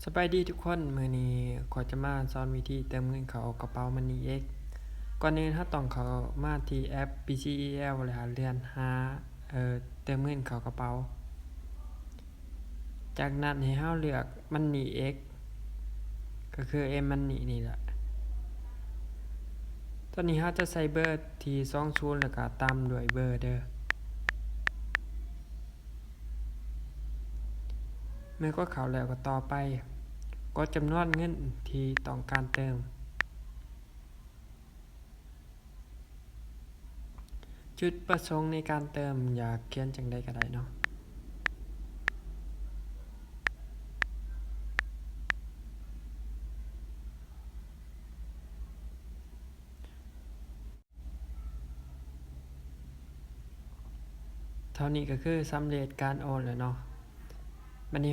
ສະບາຍດີທຸກຄົນ, ມື້ນີ້ຂ້ອຍຈະມາສອນວິທີເຕີມເງິນເຂົ້າກະເປົາ MoneyX. ກ່ອນອື່ນເຮົາຕ້ອງເຂົ້າມາທີ່ແອັບ BCEL ແລ້ວເລື່ອນຫາ ເອີ ເຕີມເງິນເຂົ້າກະເປົາ. ຈາກນັ້ນໃຫ້ເຮົາເລືອກ MoneyX ກໍຄື M-Money ນີ້ແຫຼະ. ຕອນນີ້ເຮົາຈະໃສ່ເບີທີ່ສອງສູນ ແລ້ວກໍຕາມດ້ວຍເບີເດີ. ເມື່ອກົດເຂົ້າແລ້ວກໍຕໍ່ໄປ ກົດຈຳນວນເງິນທີ່ຕ້ອງການເຕີມ. ຈຸດປະສົງໃນການເຕີມ ຢາກຂຽນຈັ່ງໃດກໍໄດ້ເນາະ. ເທົ່ານີ້ກໍຄືສຳເລັດການໂອນແລ້ວເນາະ. ບັດນີ້ເຮົ